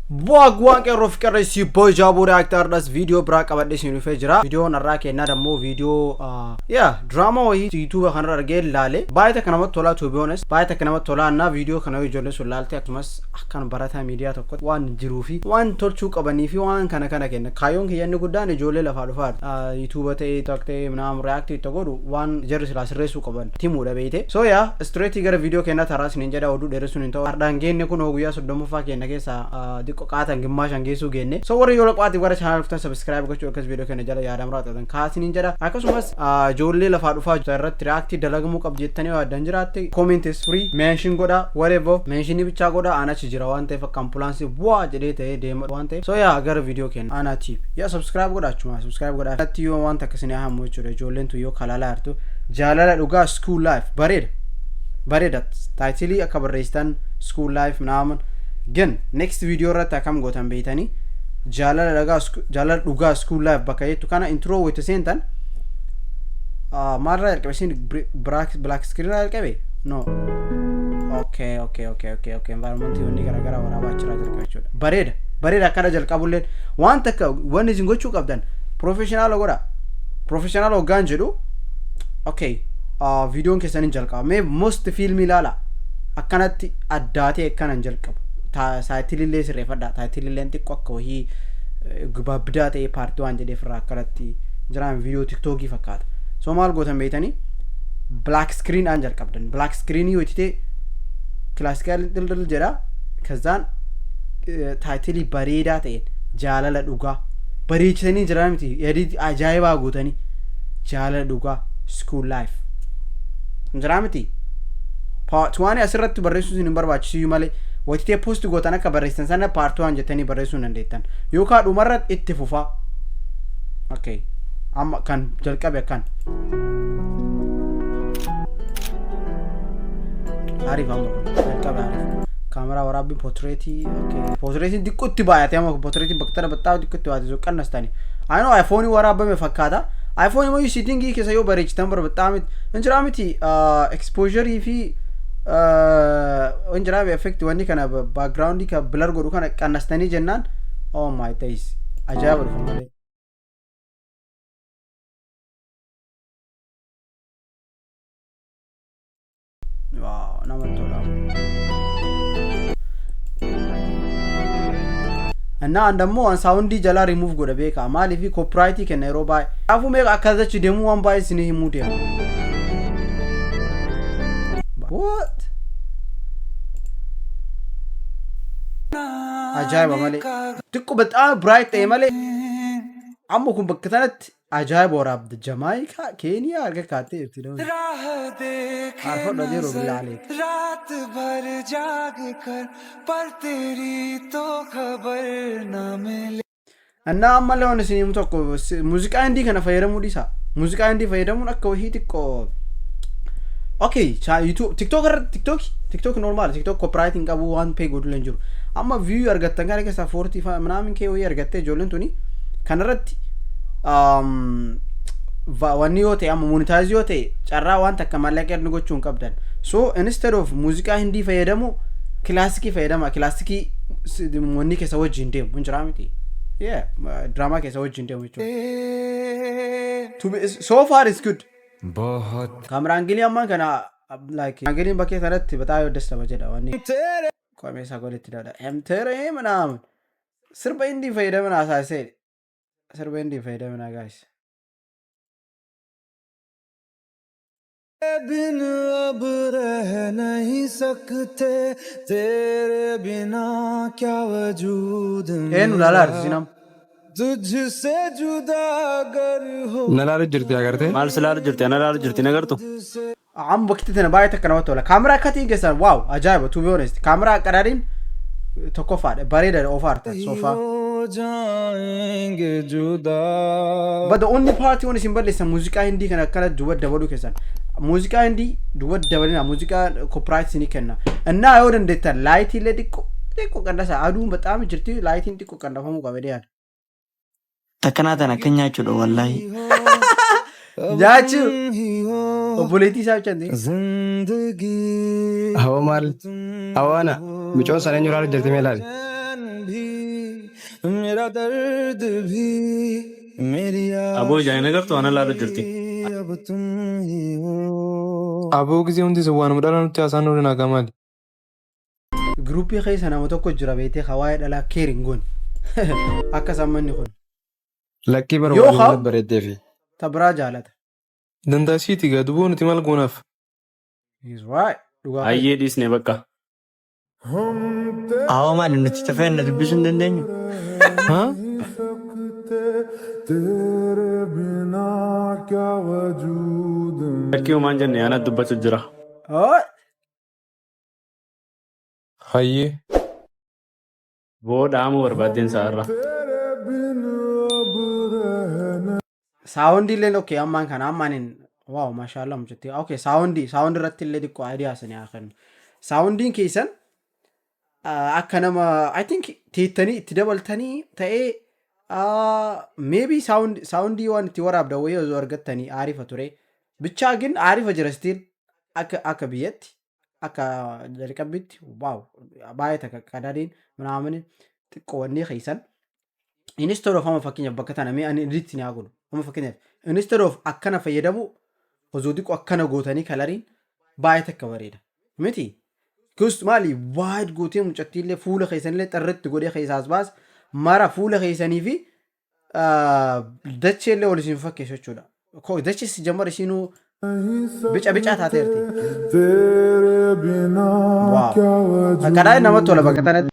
Bu'aa qeerroo fi qeerransi Boojaa Reactordhas viidiyoo biraa qabadhee isin dhufee jira. Viidiyoon har'aa kennaa dammoo viidiyoo yaa diraamaa wayii YouTube kanarra argee ilaale. Baay'ee takka namatti tolaa, to be honest. Baay'ee takka namatti tolaa annaa viidiyoo kana yoo ijoolleen sun laalte, akkasumas akkan barataa miidiyaa tokko waan jiruu fi waan tolchuu qabanii fi waan kana kana kenna. Kaayyoon kiyya inni guddaan ijoollee lafaa dhufaa YouTube ta'ee tak ta'ee naam react itti godhu waan jarri silaa sirreessuu qaban timuudha beeyte. So yaa, straight gara viidiyoo kennaa taraa isiniin jedha, oduu dheeressuun hin ta'u. Hardhaan geenne kun guyyaa 30ffaa kenna keessa xiqqoo qaatan gimmaashan geessuu geenne. So warri yoo laqaatiif gara channel dhuftan subscribe gochuu, akkas viidiyoo keenya jala yaadamuraa ta'an kaasiniin jedha. Akkasumas ijoollee lafaa dhufaa irratti react dalagamuu qabdu jettanii yoo yaaddan jiraatte, comment is free, mention godha, whatever, mention bichaa godha. An achi jira waan ta'eef akka ambulaansii bu'aa jedhee ta'ee deema waan ta'eef. So yaa, gara viidiyoo keenya anaatiif yaa subscribe godha, achuma subscribe godha. Natti yoo waan takka isin hamu jechuudha, ijoolleen tun yoo kalaalaa jirtu jaalala dhugaa school life bareeda bareeda title akka barreessitan school life ምናምን ግን next video irratti akkam gootan beeytanii, jaalala dhugaa jaalala dhugaa school life bakka jettu kana intro wayita seentan maalirraa jalqabe isin? Black screen irraa jalqabe? No, okay, environment wanni garaagaraa waraabaa achiraa jalqabe jechuudha. Bareeda bareeda. Akkana jalqabulleen waan takka wanni isin gochuu qabdan professional godha. Professional hoggaan jedhu, okay, viidiyoon keessan hin jalqaba mee most fiilmii ilaala, akkanatti addaatee akkana hin jalqabu. Titleillee sirreeffadha. Titleillee xiqqoo akka wahii gabaabbidaa ta'ee part waan jedheef irraa akkanatti jiraan viidiyoo TikTokii fakkaata. So maal gootan beeytanii, black screen aan jalqabdan. Black screen yoo itti classical dildil jedha, kazaan title bareedaa ta'een jaalala dhugaa bareechisanii jiran miti, edit ajaa'ibaa gootanii jaalala dhugaa school life jira miti. Part one asirratti barreessuu isin hin barbaachisiyyuu malee, wayititee post gootan akka barreessitan sana part one jettanii barreessuu hin dandeettan, yookaan dhumarratti itti fufaa. Okay, amma kan jalqabe akkan ariif, amma kun jalqabe ariif kaameraa waraabbii portraitii. Okay, portraitiin xiqqootti baay'ate. Amma portraitiin bakka tana baxxaa xiqqootti baay'ate so qannastani. I know iPhone waraabame fakkaata. iPhone immoo settingii keessa yoo bareechitan bara baxxaa miti hin jiraa miti, exposure fi hin jiraa effect wanni kana background ka blur godhu kana qannastanii jennaan, oh my days, ajaa'iba dhufa malee. Wow, namatti tola. እና አንድ ደግሞ soundii jalaa rimuuf godha beeka, maaliif copyright kenna yeroo baay'ee. Kanaafuu meeqa akkas achi deemuu waan baay'ee isinii himuu deema. What? Ajaa'iba malee. Xiqqoo በጣም bright ta'e malee. Amma kun bakka kanatti ajaa'iba waraabda. Jamaayikaa, Keeniyaa harka kaattee jirti namni. राह देखे Arfadha jedhu नजर bilaalee. रात भर जाग कर पर तेरी तो खबर न मिले। እና ammallee waan isin himu tokko, muuziqaa hindii kana fayyadamuu dhiisa. Muuziqaa hindii fayyadamuun akka wahii xiqqoo. Okay, YouTube, TikTok irratti, TikTok, TikTok normal, TikTok copyright hin qabu, waan pay godhu hin jiru. Amma view argattan kana keessaa 40 ምናምን kee wayii argattee ijoolleen tuni kanarratti wanni yoo ta'e, amma monetize yoo ta'e, carraa waan takka maallaqa erni gochuu hin qabdan. So instead of muuziqaa hindii fayyadamu classicii fayyadama. Classicii wanni keessa wajjin deemu hin jiraa miti. Yeah, diraamaa keessa wajjin deemu jechuudha. So far is good. बहुत Kaameraan angle ammaan kana like angleiin bakkee kanatti በጣም ደስ nama jedha, wanni qomee isaa godhetti dha. Hemteere ምናምን sirba hindii fayyadamina asaasee sirba hindii fayyadamina, guys. बिन अब रह नहीं सकते, तेरे बिना क्या वजूद Eenyu laalaa jirti nam? तुझसे जुदा अगर हो Na laalu jirti agartee? Maal si laalu jirti? Ana laalu jirti nagartu? Amma bakki tana baay'ee takka namatti tola. Kaameraa akkatiin keessan wow, ajaa'iba, to be honest. Kaameraa qadaadiin tokkoffaadha, bareeda ofaarta so far. हो जाएंगे जुदा। But the only part waan isin balleessan muuziqaa hindii kana akkana duuba dabaluu keessan. Muuziqaa hindii duuba dabalina, muuziqaa copyright isinii kenna. Innaa yoo dandeettan lightii illee xiqqoo xiqqoo qannasa, aduun በጣም jirti, lightiin xiqqoo qannafamuu qaba jedhee yaada. Takkanaa tan akka nyaachuudha wallaahi. Nyaachuu ही हो obboleettii isaa bichaan ta'e. जिंदगी Hawwa maal? Hawwaana micoon sana eenyu laalu jirti mee laali? चैन भी मेरा दर्द भी, मेरी Aboo ijaan hin agartu ana laalu jirti. आशिकी अब तुम ही हो। Aboo gisee hundi isa waanuma dhala nutti haasaan oolan hagaa maali? Groupii keessa nama tokko jira beetee hawaayee dhalaa care hin goone. Akka sammanni kun. Lakkii bara Yoo waanuma haa babbareeddeefi. ta biraa jaalata. Dandaasiiti gaa duboo nuti maal goonaaf? He's right. Dhugaa keeti. Hayyee dhiisne bakka. Awwa maali nuti tafeenna dubbisuu hin dandeenyu? Haa? तेरे बिना क्या वजूद। Lakkii homaan jenne ana dubbachuu jira. Oh, Hayyee. Boo dhaamuu barbaaddeen sa'arra. Sound illee okay, ammaan kana ammaan hin wow, mashallah, mucatti okay, sound irratti illee xiqqoo idea sanii haa kennu. Soundiin keessan akka nama I think teettanii itti dabaltanii ta'ee maybe soundii waan itti waraabdan wayii osoo argattanii aarifa ture. Bichaa gin aarifa jira still akka biyyatti akka jalqabbitti wow, baay'ee takka qadadiin ምናምን xiqqoo wanni keessan instead of amma fakkeenyaaf bakka tana mee ani edit ni haa godhu, amma fakkeenyaaf instead of akkana fayyadamu osoo xiqqoo akkana gootanii coloriin baay'ee takka bareeda miti. Kus maali waayit gootee mucattiillee fuula keessanillee xarratti godhee keessaas baas mara fuula keessanii fi dacheellee ol isin fakkeessu jechuudha. Dachee si jammar isinuu bica bicaa taateerti. तेरे बिना Wow. क्या वजूद। Akkanaa namatti tola bakka tanatti.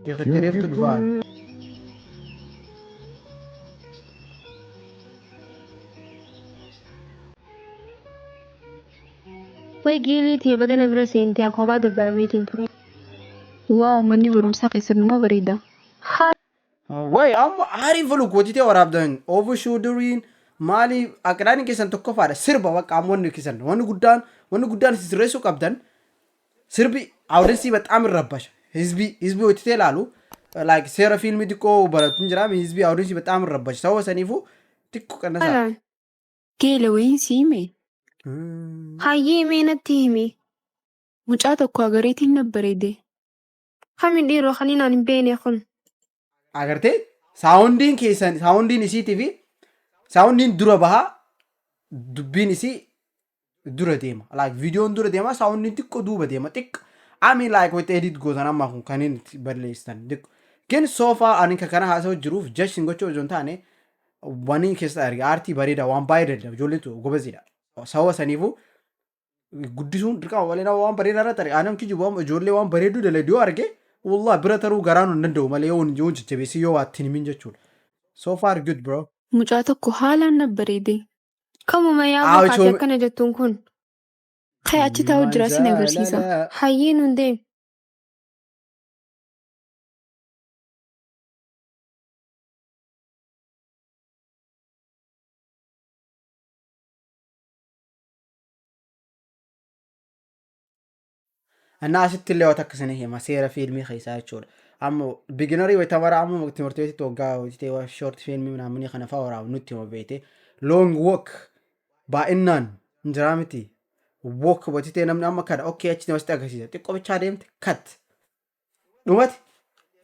Reeftu dhufaa. Way geeliitii badana bira seentee kophaa dubbaameetiin ture. Wow, manni barumsaa keessan numa bareeda. Way amma aariin falu gootitee waraabdan overshadowing maali aqdaaniin keessan tokkoffaadha, sirba bakka amma wanni keessan wanni guddaan sirreessuu qabdan sirbi audience በጣም ይረባሽ ህዝቢ hojjetee ilaalu like seera fiilmii xiqqoo baratu hin jiraame ህዝቢ audience በጣም ይረባሽ sababa saniifuu xiqqoo qannasaa. Haalaan. Geela wayiin si hime. Hayyee mee natti himi. Mucaa tokko agareetiin na bareede. Kami dhiiroo kan inni hin beekne kun? Agartee soundiin keessan soundiin isiitii fi soundiin dura bahaa dubbiin isii dura deema, like viidiyoon dura deema, soundiin xiqqoo duuba deema xiqqo. I mean, like wayita edit gootan amma kun kan inni itti balleessitan xiqqo ግን so far ani ka kana haasa'u jiruuf judge gochuu osoo hin taane wanni keessa arge aartii bareeda waan baay'ee dadhabu ijoolleetu gobaziidha, sababa saniifuu guddisuun dirqama malee nama waan bareedaa irratti arge aanan kijibu waan ijoollee waan bareedduu dalagdu yoo arge wallah bira taruu garaan hin danda'u malee yoo jajjabeessi yoo waa ittiin himin jechuudha. So far good, bro. Mucaa tokko haalaan na bareede. Kamuma Haa, yaaboo kaatee akkana jettuun kun. Ka'ee achi taa'u jira sin agarsiisa. Hayyee nun deemi. እና asitti illee waan akkasanii hima seera fiilmii keessaa jechuudha. Amma beginnerii wayita bara amma ትምህርት ቤት waggaa hojjetee short fiilmii ምናምን kana fa'aa waraabu nutti hima beekte long walk baay'inaan hin jiraa miti walk hojjetee namni amma kana okay achi namatti agarsiisa xiqqoo bichaa deemte cut dhumati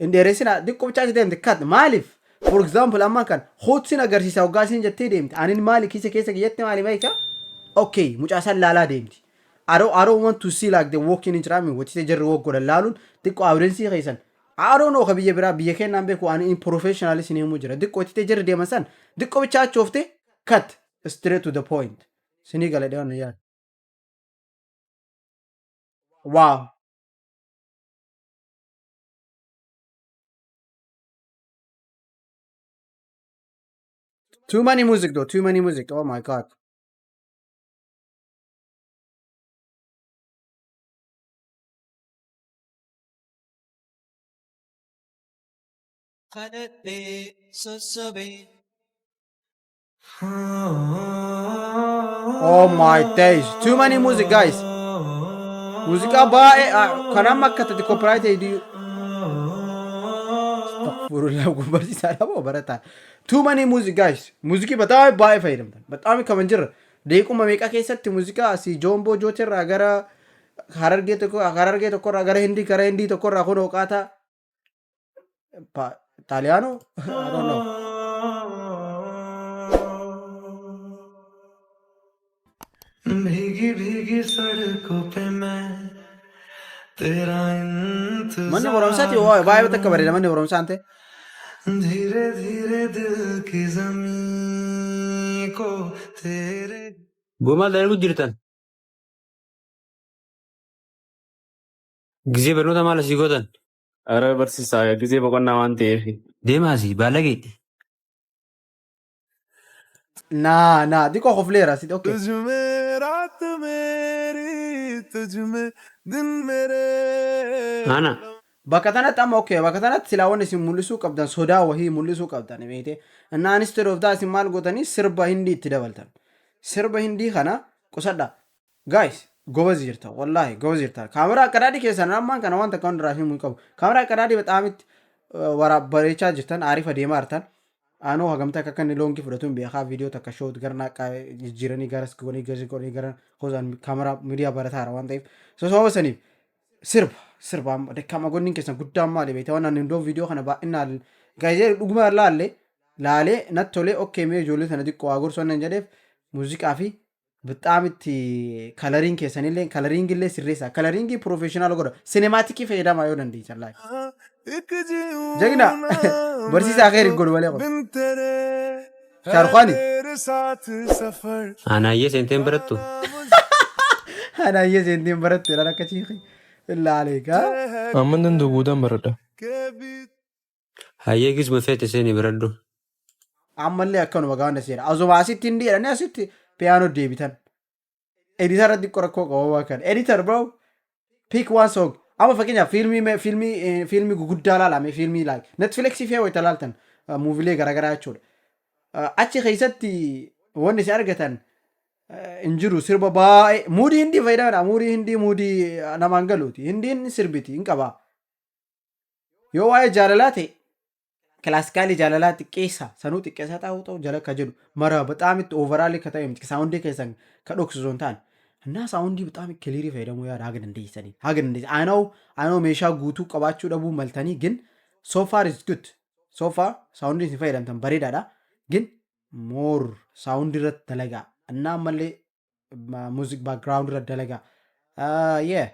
hin dheeressina xiqqoo bichaa achi deemte cut. Maaliif, for example, amma kan hootsin agarsiisa waggaa isin jettee deemte anin maali kiisa keessa kiyyatti maali meeqa okay mucaa san laalaa deemti. I don't want to see like the walking in jiraami wachite jarri walk godhan laaluun xiqqoo audience keessan I don't know ka biyya biraa biyya kennaan beeku ani in professional isin himuu jira xiqqoo wachite jarri deeman san xiqqoo bichaa achi oofte cut straight to the point sinii gala dhiyoon yaad. Wow. Too many music though, too many music. Oh my God. Kadhadhee sossobee. Oh my days. Too many music, guys. Muuziqaa baay'ee kan amma akka tati copyright. Furullaa kun barsiisaadha moo barataa? Too many music, guys. Muuziqii በጣም baay'ee fayyadamtan. በጣም kaman jirra. Deequma meeqa keessatti muuziqaa asii Joomboo Jootirraa gara Harargee tokko, Harargee tokkorraa gara Hindii, gara Hindii tokkorraa kun hooqaataa Xaaliyaanoo? I don't know. भीगी भीगी सड़कों पे मैं तेरा Manni barumsaati इंतजार baay'ee takka bareeda manni barumsaan ta'e. धीरे धीरे दिल की जमीन को तेरे Boo maal dalagu jirtan? Gizee barnoota maal asii gootan? Ara barsiisaa gizee boqonnaa waan ta'eef. Deemaa asii baalagee. Naa naa xiqqoo kofleera asitti, okay. तुझ में रात मेरी, तुझ में दिन मेरे. Ana. Bakka tanatti amma, okay, bakka tanatti silaa wanni isin mul'isuu qabdan sodaa wahii mul'isuu qabdan beekte. Innaan instead of that isin maal gootanii sirba Hindii itti dabaltan. Sirba Hindii kana qusadha. Guys, gobazi jirta, wallaahi gobazi jirta. Kaameraa qadaadii keessan ammaan kana waan takka hundarraa himuu hin qabu. Kaameraa qadaadii bexaamitti waraabbareechaa jirtan, aarifa deemaa jirtan. Aanoo hagamtaa akka inni loongii fudhatuun beekaa viidiyoo takka shoot gara naaqaa jijjiiranii garas godhanii garas godhanii gara hozaan kaameraa miidiyaa barataara waan ta'eef. So sababa saniif sirba sirba dakkaama gonniin keessan guddaan maali beektaa? Waan ani iddoo viidiyoo kana baay'inaan gaazexee dhuguma laalle laalee natti tolee, okay, mee ijoollee sana xiqqoo waa gorsu wannan jedheef muuziqaa fi በጣም itti coloring keessanillee, coloringillee sirreessa, coloringii professional godha, cinematicii fayyadamaa yoo dandeessan laal. एक जीऊं Jagna ना barsiisaa मैं khayri तो godhu malee kun. बिन तेरे है Shaarukhaani. तेरे साथ सफर Anaayyee seenteen barattu. Anaayyee seenteen barattu jedhan akka chiiqi. Illaalee gaa. है Amma danda'u guutaan baradha. के बीच Hayyee gisuma feete seeni baradhu. Ammallee akkanuma gaafna seera. Asuma asitti hin jedhanii asitti piyaanoo deebitan. Editor irratti rakkoo qaba kan. Editor, bro. Pick one song. Amma fakkeenyaaf fiilmii guguddaa laalame, fiilmii like Netflix fi wayita laaltan movielee garaagaraa jechuudha. Achi keessatti wanni isin argatan hin jiru sirba baay'ee moodii Hindii fayyadamadha. Moodii Hindii moodii namaan galuuti. Hindiin sirbiti hin qabaa. Yoo waa'ee jaalalaa ta'e classicalii jaalalaa xiqqeessa sanuu xiqqeessa ta'uu ta'u jala ka jedhu mara በጣም itti overall ka ta'e miti soundii keessan ka dhoksu osoo hin taane. እና soundii በጣም clearii fayyadamuu yaada haga dandeessanii haga dandeessan. Anoo anoo meeshaa guutuu qabaachuu dhabuu maltanii gin so far is good, so far soundii isin fayyadamtan bareedaadha, gin more soundii irratti dalagaa እና ammallee music background irratti dalagaa. Yeah,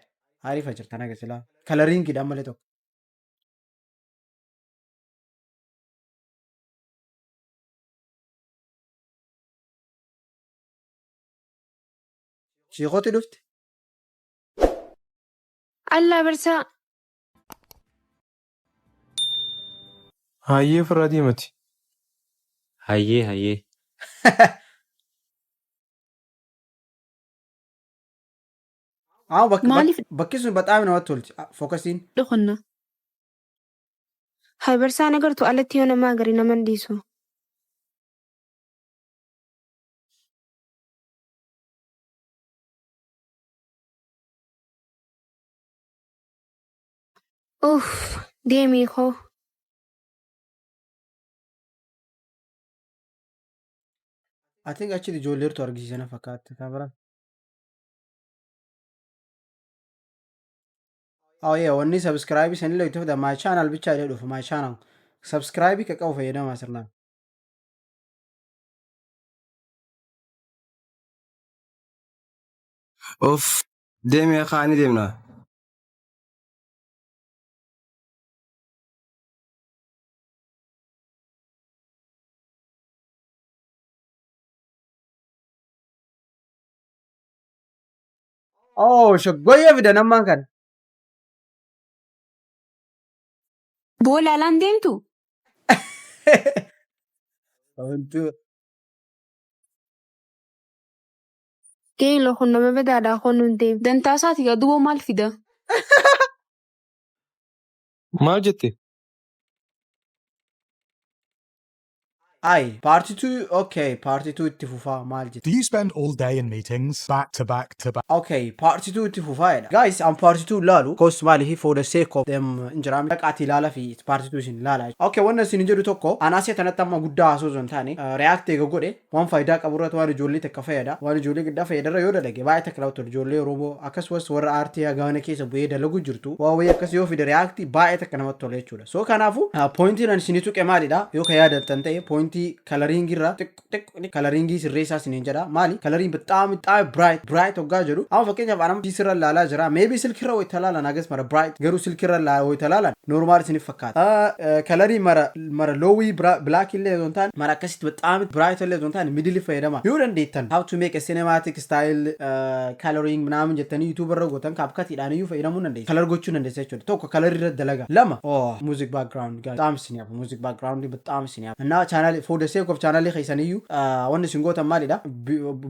ariifa jirtan haga silaa coloringiidha ammallee tokko. Shiikoti dhufte. Allaa barsaa. Hayyee ofirraa deemati. Hayyee hayyee. Amma bakki Maaliif bakki sun በጣም namatti tolti. Focusiin. dhokonna? Hay barsaan agartu alatti yoo nama agarii nama hin dhiisu. Uff, deemii koo. I think achitti ijoolleertu argisiisana fakkaatti. Kan biraa. Oh yeah, wanni subscribe sanillee itti fida my channel bichaa jedhee dhufu my channel. Subscribe ka qabu fayyadamaa sirnaan. Uff, deemee kaanii deemna. Oh, shoggoyyee fidan ammaan kan. Boola alaan deemtu? Wantu Geeloo kun nama badaadhaa kun hin deemu. Dantaa isaati gaa duuba maal fida? Maal jette? Ay, part 2, okay, part 2 itti fufaa maal jette? Do you spend all day in meetings, back to back to back? Okay, part 2 itti fufaa jedha. Guys, an part 2 laalu cause maaliif, for the sake of them injiraami dhaqaati ilaala fi part 2 isin ilaala. Okay, wanna isin jedhu tokko an asii tanatti amma guddaa haasoo osoo hin taane, react eega godhe waan faayidaa qabu irratti, waan ijoollee takka fayyada, waan ijoollee guddaa fayyadarra yoo dalage baay'ee takka namatti tola. Ijoollee Oromoo akkasumas warra aartii hagaana keessa bu'ee dalagu jirtu waa wayii akkas yoo fide react baay'ee takka namatti tola jechuudha. So kanaafuu pointiin ani isinii tuqe maalidha? Yoo ka yaadattan ta'e, pointii coloringii irra xiqqo coloringii sirreessaa isiniin jedha. Maali? Coloriin በጣም በጣም bright bright hoggaa jedhu, amma fakkeenyaaf anam sirra laalaa jira. Maybe silkirra wayita laalan hagas mara bright, garuu silkirra wayita laalan normal isiniif fakkaata. Colorii mara mara lowii black illee osoo hin taane, mara akkasitti በጣም bright illee osoo hin taane, middle fayyadama yoo dandeettan. How to make a cinematic style coloring ምናምን jettanii YouTube irra gootan, CapCutiidhaan iyyuu fayyadamuu dandeessa, color gochuu dandeessa jechuudha. Tokko colorii irra dalaga. Lama, oh, music background, guys, በጣም isin yaaba. Music background በጣም isin yaaba. እና channel, for the sake of channel keessaniyyuu, wanni isin gootan maalidha?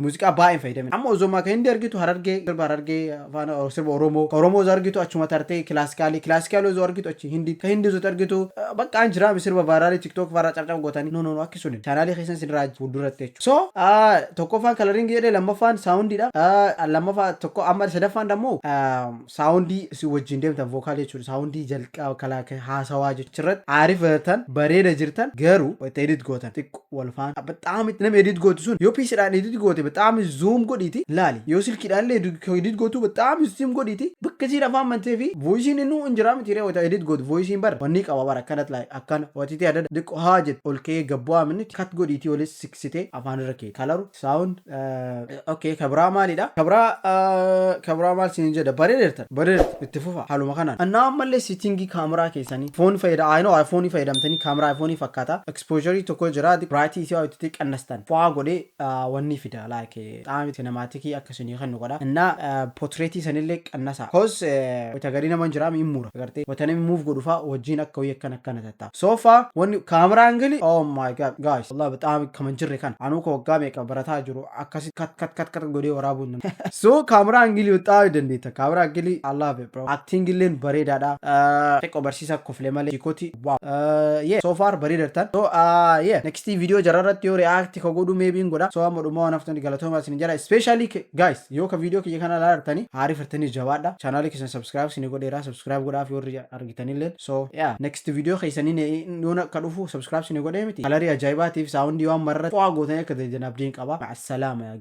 Muuziqaa baay'een fayyadamin. Amma osoo ka hindi argitu Harargee, sirba Harargee, afaan sirba Oromoo, ka Oromoo osoo argitu achuma tartee classicalii, classicalii osoo argitu achi hindi, ka hindi osoo argitu bakka an jiraami sirba viralii TikTok faraa cabcab gootanii. No, no, no, akki suni channelii keessan sin irraa fuulduratti jechuudha. So tokkoffaan coloring jedhee, lammaffaan soundiidha. Lammaffaa tokko, amma sadaffaan dammoo soundii si wajjin deemtan, vocalii jechuudha. Soundii jalqaba kalaa haasawaa jechuudha aarifatan bareeda jirtan, garuu wayita edit gootan xiqqo wal faana በጣም nama edit gootu sun, yoo PCdhaan edit goote በጣም zoom godhiiti laali, yoo silkiidhaan illee edit gootu በጣም zoom godhiiti bakka isiin afaan mantee fi voiceiin innuu hin jiraa miti. Wayita edit gootu voiceiin bara wanni qaba bara akkanat laali akkana watiti adda xiqqo haa jette ol ka'ee gabbu'aa minni cut godhiitii olis siksitee afaan irra kee coloru sound. Okay, kabraa maalidha? Kabraa maal siin jedha? Bareedeertan, bareedeertan, itti fufa haaluma kanaan. Annaa ammallee settingii kaameraa keessanii phone fayyada, I know iPhone fayyadamtanii, kaameraa iPhone fakkaata. Exposure tokko jira, bright isii itti qannastan faa godhee wanni fida, like xaami cinematicii akkasii kan nu godha. Innaa portraitii sanillee qannasa cause wata garii nama jira min mura agartee, wata namni move godhu faa wajjin akka wayii akkana akkana tatta. So far wanni kaameraa angle, oh my God, guys, wallah በጣም kaman jirre kan anuu ka waggaa meeqa barataa jiru akkasi cut cut cut cut godhee waraabuu hin. So kaameraa angle በጣም dandeetta. Kaameraa angle, I love it, bro. Acting illeen bareedaadha. Xiqqoo barsiisa koflee malee jikooti, wow. Yeah, so far bareedartan. So yeah, next video jararratti yoo react ka godhu maybe hin godha. So amma dhuma waan haftanii galatooma isin jala. Especially guys, yoo ka video kiyya kana ilaalartanii haarifartanii jabaadha. Channel keessan subscribe isin godheera, subscribe godhaaf yoo argitanillee. So yeah, next video keessanii yoon akka dhufu subscribe isin godhee miti, colorii ajaa'ibaatiif soundii waan marratti fo'aa gootanii akka deejan abdiin qaba. Ma'asalaama yaa.